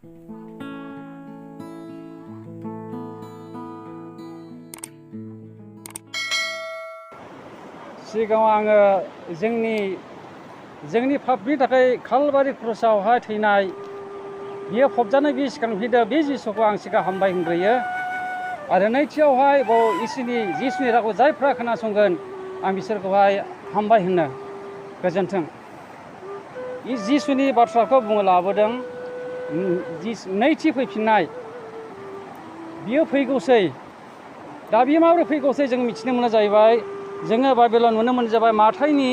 सिगाङाव आङो जोंनि पापनि थाखाय कालबारि क्रसावहाय थैनाय बियो फबजानाय बे सिखांफैदों बे जिसुखौ आं सिगां हामबाय होनग्रोयो आरो नैथियावहाय जिसुनि रावखौ जायफ्रा खोनासंगोन आं बिसोरखौहाय हामबाय होनो गोजोन्थों। जिसुनि बाथ्राखौ बुंनो लाबोदों नैथि फैफिननाय बियो फैगौसै। दा बियो माबोरै फैगौसै जों मिथिनो मोनो जाहैबाय जोङो बाइबेलाव नुनो मोनो जाबाय माथाइनि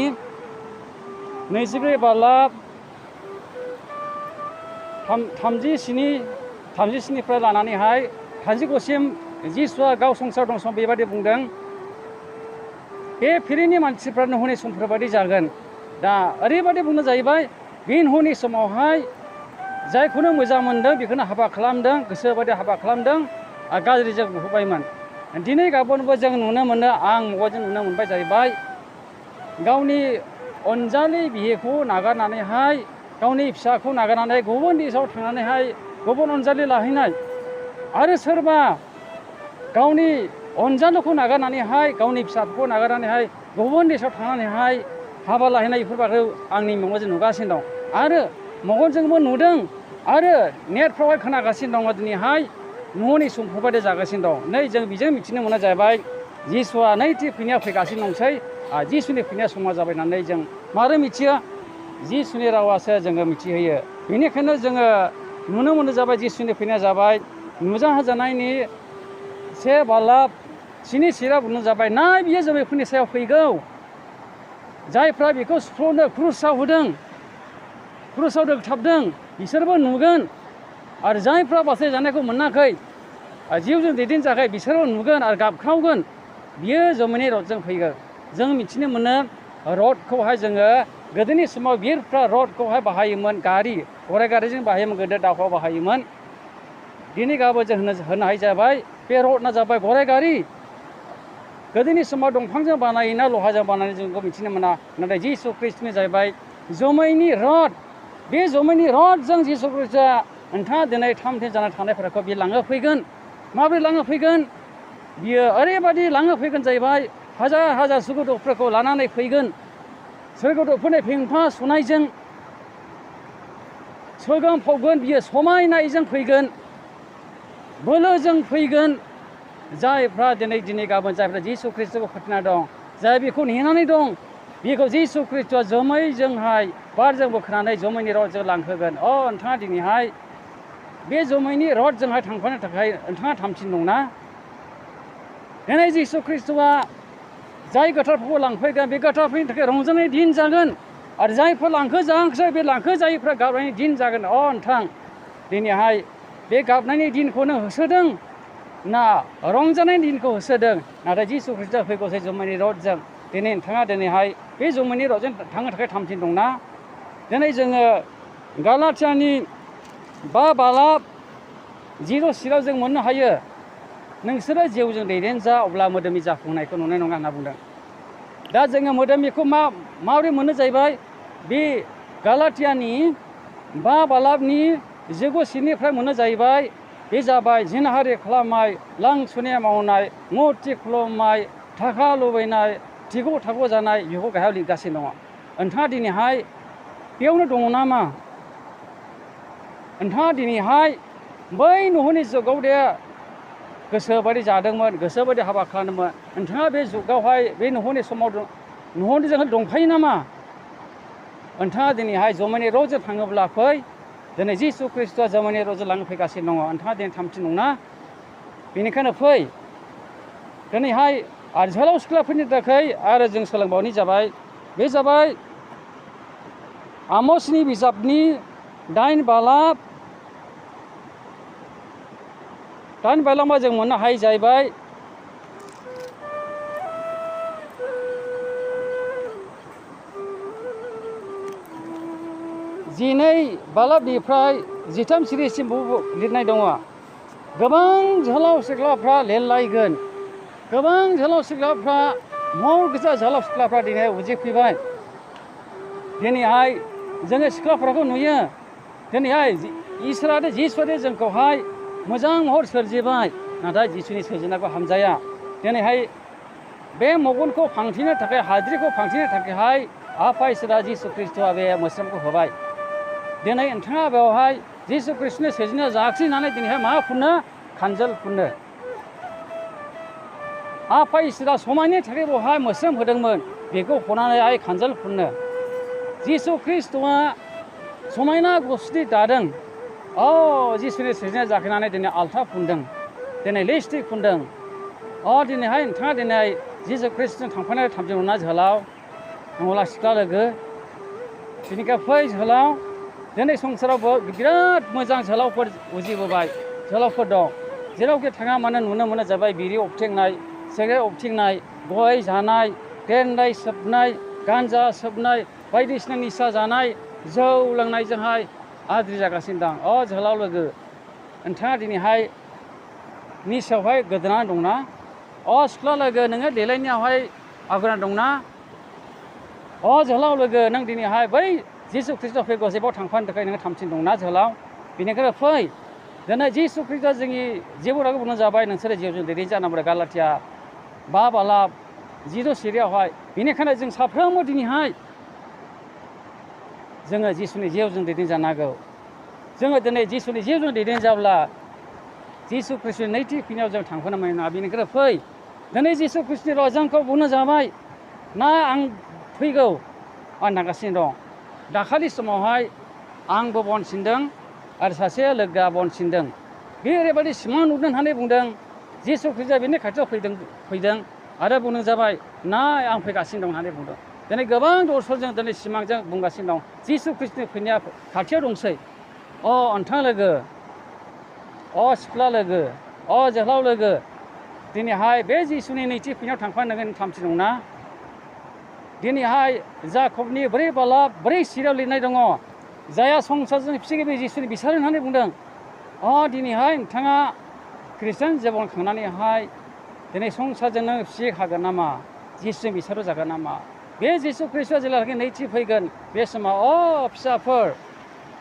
24 बालाब 37निफ्राय लानानैहाय 39सिम जिसुआ गाव संसार दं सम बेबायदि बुंदों बे फिरिनि मानसिफ्रा नहुनि समफोर बायदि जागोन। दा ओरैबायदि बुंनो जाहैबाय बे नहुनि समावहाय जायखौनो मोजां मोनदों बेखौनो हाबा खालामदों, गोसो बायदि हाबा खालामदों आरो गाज्रिजों बुहुबायमोन। दिनै गाबोनबो जों नुनो मोनो, आं मेगनजों नुनो मोनबाय जाहैबाय गावनि अनजालि बिहिखौ नागारनानैहाय गावनि फिसाखौ नागारनानै गुबुन देशआव थांनानैहाय गुबुन अनजालि लाहैनाय आरो सोरबा गावनि अनजालुखौ नागारनानैहाय गावनि फिसाफोरखौ नागारनानैहाय गुबुन देशआव थांनानैहाय हाबा लाहैनाय बेफोरबायदि आंनि मेगनजों नुगासिनो दं आरो मेगनजोंबो नुदों आरो नेटफ्रावहाय खोनागासिनो दङ दिनैहाय न'नि समफोरबायदि जागासिनो दं। नै जों बेजों मिथिनो मोनो जाहैबाय जिसुआ नैथि फैनायाव फैगासिनो दंसै आरो जिसुनि फैनाया समा जाबाय होननानै जों मारै मिथियो? जिसुनि रावासो जोङो मिथिहोयो। बेनिखायनो जोङो नुनो मोनो जाबाय जिसुनि फैनाया जाबाय नुजाहोजानायनि 1 बालाब 7 सिरा बुंनो जाबाय नाय बियो जोमैफोरनि सायाव फैगौ जायफ्रा बेखौ सुफ्ल'नो क्रुसाव होदों, क्रुसाव दोगथाबदों बिसोरबो नुगोन आरो जायफ्रा बासायजानायखौ मोनाखै जिउजों दैदेनजायाखै बिसोरबो नुगोन आरो गाबख्रावगोन बियो जोमैनि रथजों फैगोन। जों मिथिनो मोनो रथखौहाय जोङो गोदोनि समाव बिरफ्रा रथखौहाय बाहायोमोन, गराइ गारिजों बाहायोमोन, गोदो दावहायाव बाहायोमोन। दिनै गाबोन जों होनो हायो जाबाय बे रथना जाबाय गराइ गारि। गोदोनि समाव दंफांजों बानायोना लहाजों बानायो जों बेखौ मिथिनो मोना, नाथाय जिसु ख्रिस्टनि जाहैबाय जोमैनि रथ। बे जोमैनि रथजों जिसु ख्रिस्टआ नोंथाङा दिनै 3 दिन जाना थानायफोरखौ बे लाङो फैगोन। माबोरै लाङो फैगोन? बियो ओरैबायदि लाङो फैगोन जाहैबाय हाजार हाजार सुगुदफोरखौ लानानै फैगोन। सोरगोदफोरनि फेंफा सुनायजों सोगोमफबगोन, बियो समायनायजों फैगोन, बोलोजों फैगोन। जायफ्रा दिनै गाबोन जायफ्रा जिसु ख्रिस्टखौ फोथायना दं, जाय बेखौ नेनानै दं, बेखौ जिसु ख्रिस्टआ जोमैजोंहाय बारजों बोखोनानै जोमैनि रथजों लांहोगोन। नोंथाङा दिनैहाय बे जोमैनि रथजोंहाय थांफानो थाखाय नोंथाङा थामथिम दंना? दिनै जिसु ख्रिस्टआ जाय गोथारफोरखौ लांफैगोन बे गोथारफोरनि थाखाय रंजानाय दिन जागोन आरो जायफ्रा लांखो जायाखै बे लांखो जायैफ्रा गाबनायनि दिन जागोन। नोंथां दिनैहाय बे गाबनायनि दिनखौनो होसोदों ना रंजानायनि दिनखौ होसोदों? नाथाय जिसु ख्रिस्टआ फैगौसै जोमैनि रथजों। दिनै नोंथाङा दिनैहाय बे जोमैनि रथजों थांनो थाखाय थामथिम दंना? दिनै जोङो गालाथियानि 5 बालाब 0 सिराव जों मोननो हायो नोंसोरो जिउजों दैदेनजा अब्ला मोदोमनि जाफुंनायखौ नुनाय नङा होनना बुंदों। दा जोङो मोदोमनिखौ माबोरै मोननो जाहैबाय बे गालाथियानि 5 बालाबनि 9 सिनिफ्राय मोननो जाहैबाय। बे जाबाय जिनाहारि खालामनाय, लांसुनाय मावनाय, मुर्ति खुलुमनाय, थाखा लुबैनाय, थिगु जानाय, बेखौ गाहायाव लिरगासिनो दङ। नोंथाङा दिनैहाय बेयावनो दङ नामा? नोंथाङा दिनैहाय बै नहुनि जुगाव दे गोसो बायदि जादोंमोन, गोसो बायदि हाबा खालामदोंमोन, नोंथाङा बे जुगावहाय बे नहुनि समाव नहुनिजों दंफायो नामा? नोंथाङा दिनैहाय जोमैनि रथजों थाङोब्ला फै। दिनै जिसु ख्रिस्टआ जोमैनि रथजों लांनो फैगासिनो दङ। नोंथाङा दिनै थामथिम दंना? बेनिखायनो फै दिनैहाय आरो जोहोलाव सिख्लाफोरनि थाखाय आरो जों सोलोंबावनाय जाबाय बे जाबाय आमसनि बिजाबनि 8 बालाब जों मोननो हायो जाहैबाय जिनै बालाबनिफ्राय 13 सिरिसिम लिरनाय दङ। गोबां जोहोलाव सिख्लाफ्रा लेलायगोन, गोबां जोहोलाव सिख्लाफ्रा मर गोजा जोहोलाव सिख्लाफ्रा दिनै उजिफैबाय। दिनैहाय जोङो सिख्लाफोरखौ नुयो दिनैहाय इसोरानो जिसुआनो जोंखौहाय मोजां महर सोरजिबाय नाथाय जिसुनि सोरजिनायखौ हामजाया दिनैहाय बे मगनखौ फांथेनो थाखाय हाद्रिखौ फांथेनो थाखायहाय आफा इसोरा जिसु ख्रिस्ट'आ बे मोस्रोमखौ होबाय दिनै नोंथाङा बेवहाय जिसु ख्रिस्ट'नि सोरजिनाया जायाखिसै होननानै दिनैहाय मा फुननो खानजल फुननो आफा इसोरा समायनि थाखाय बेवहाय मोस्रोम होदोंमोन बेखौ हनानैहाय खानजल फुननो जिसु ख्रिस्ट'आ समायना गस्ला दादों जिसुनि सोरजिनाया जाखोनानै दिनै आल्था फुनदों दिनै लिपस्टिक फुनदों दिनैहाय नोंथाङा दिनै जिसु ख्रिस्ट'जों थांफानाय थामजों नङा जोहोलाव नङाब्ला सिख्ला लोगो बिनिखाय फै जोहोलाव दिनै संसारावबो बिराद मोजां जोहोलावफोर उजिबोबाय जोहोलावफोर दं जेरावखि थाङा मानो नुनो मोनो जाबाय बिरि अबथिंनाय सिगारेट अबथिंनाय गय जानाय देनदाय सोबनाय गान्जा सोबनाय बायदिसिना निसा जानाय जौ लोंनायजोंहाय आद्रि जागासिनो दं जोहोलाव लोगो नोंथाङा दिनैहाय निसायावहाय गोदोनानै दंना सिख्ला लोगो नोङो देलायनायावहाय आगोना दंना जोहोलाव लोगो नों दिनैहाय बै जिसु ख्रिस्ट'आ फैगौ जेबाव थांफानो थाखाय नोङो थामथिं दंना जोहोलाव बेनिखायनो फै दिनै जिसु ख्रिस्ट'आ जोंनि जेबोराव बुंनो जाबाय नोंसोरो जिउजों दैदेन जानांगौ गालाथिया 5 बालाब 10 सिरियावहाय बेनिखायनो जों साफ्रोमबो दिनैहाय जोङो जिसुनि जिउजों दैदेन जानांगौ जोङो दिनै जिसुनि जिउजों दैदेन जाब्ला जिसु ख्रिस्ट'नि नैथि फैनायाव जों थांफानो मोननाय नङा बेनिखायनो फै दिनै जिसु ख्रिस्ट'नि राव जोंखौ बुंनो जाबाय ना आं फैगौ आं थांगासिनो दं दाखालि समावहाय आंबो बन सिनदों आरो सासे लोगोआ बन सिनदों बे ओरैबायदि सिमां नुदों होननानै बुंदों जिसु ख्रिस्ट'आ बिनि खाथियाव फैदों आरो बुंनो जाबाय ना आं फैगासिनो दं होननानै बुंदों दिनै गोबां दर्शकजों दिनै सिमांजों बुंगासिनो दं जिसु ख्रिस्ट'नि फैनाया खाथियाव दंसै नोंथां लोगो सिख्ला लोगो जोहोलाव लोगो दिनैहाय बे जिसुनि नैथि फैनायाव थांफानो नों थामथि दंना दिनैहाय जाकबनि 4 बालाब 4 सिरियाव लिरनाय दङ जाया संसारजों फिसिगिरि जिसुनि बिसार होननानै बुंदों दिनैहाय नोंथाङा ख्रिस्टियान जिबन खांनानैहाय दिनै संसारजों नों फिसिखागोन नामा जिसुनि बिसाराव जागोन नामा बे जिसु ख्रिस्ट'आ जेब्लाखि नैथि फैगोन बे समाव फिसाफोर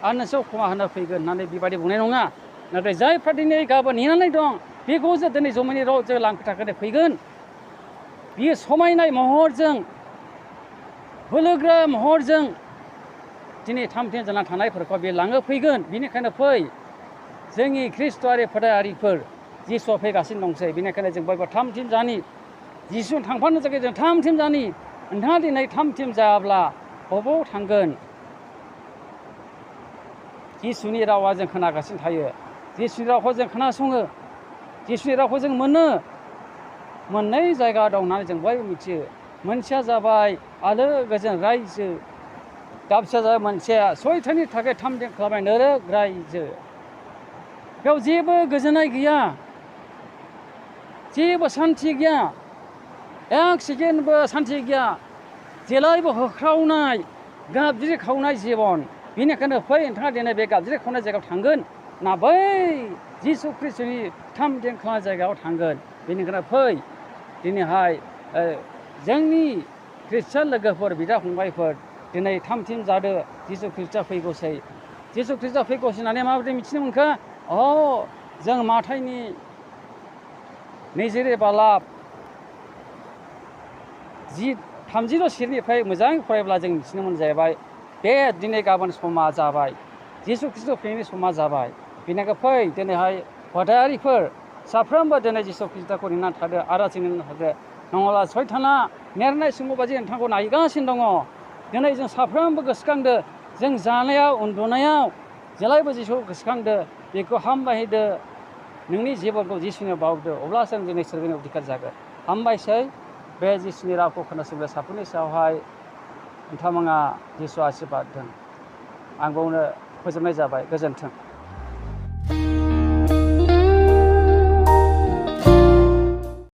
आं नोंसोर खमा होनो फैगोन होननानै बेबायदि बुंनाय नङा नाथाय जायफ्रा दिनै गाबोन नेनानै दं बेखौ जों दिनै जमानि राव जों लांखो थाखोनो फैगोन बियो समायनाय महरजों बोलोग्रा महरजों दिनै थामथिम जाना थानायफोरखौ बे लाङो फैगोन बेनिखायनो फै जोंनि ख्रिस्ट'आरि फोथायारिफोर जिसुआ फैगासिनो दंसै बेनिखायनो जों बयबो थामथिम जानि जिसुजों थांफानो थाखाय जों थामथिम जानि नोंथाङा दिनै थामथिम जायाब्ला बबाव थांगोन जिसुनि रावा जों खोनागासिनो थायो जिसुनि रावखौ जों खोनासङो जिसुनि रावखौ जों मोननै जायगा दं होननानै जों बयबो मिथियो मोनसेया जाबाय आलो गोजोन रायजो दाबसेया जाबाय मोनसेया सयथानि थाखाय थामथिम खालामनाय नोरोग रायजो बेयाव जेबो गोजोननाय गैया जेबो सान्थि गैया एक सेकेन्डबो सान्थि गैया जेलायबो होख्रावनाय गाबज्रि खावनाय जिबन बेनिखायनो फै नोंथाङा दिनै बे गाबज्रि खावनाय जायगायाव थांगोन ना बै जिसु ख्रिस्ट'नि थामथिम खालामनाय जायगायाव थांगोन बेनिखायनो फै दिनैहाय जोंनि ख्रिस्टियान लोगोफोर बिदा फंबायफोर दिनै थामथिम जादो जिसु ख्रिस्ट'आ फैगौसै जिसु ख्रिस्ट'आ फैगौसै होननानै माबोरै मिथिनो मोनखो जों माथाइनि 20 बालाब 30 सिरिनिफ्राय मोजाङै फरायब्ला जों मिथिनो मोनजाबाय बे दिनै गाबोन समा जाबाय जिसु ख्रिस्ट' फैनायनि समा जाबाय बेनिखायनो फै दिनैहाय फोथायारिफोर साफ्रोमबो दिनै जिसु ख्रिस्ट'खौ नेनानै थादो आरो जों नेनानै थादो नङाब्ला सैताना नेरनाय समाव बायदि नोंथांखौ नायगासिनो दङ दिनै जों साफ्रोमबो गोसोखांदो जों जानायाव उन्दुनायाव जेलायबो जिसुखौ गोसोखांदो बेखौ हामबायहोदो नोंनि जिबनखौ जिसुनियाव बावदो अब्लासो जों दिनै सोरगोनि अधिकार जागोन हामबायसै बे जिसुनि रावखौ खोनासंग्रा साफ्रोमनि सायावहाय नोंथांमोना जिसु आशीर्बाद होन आं बावनो फोजोबनाय जाबाय गोजोन्थों।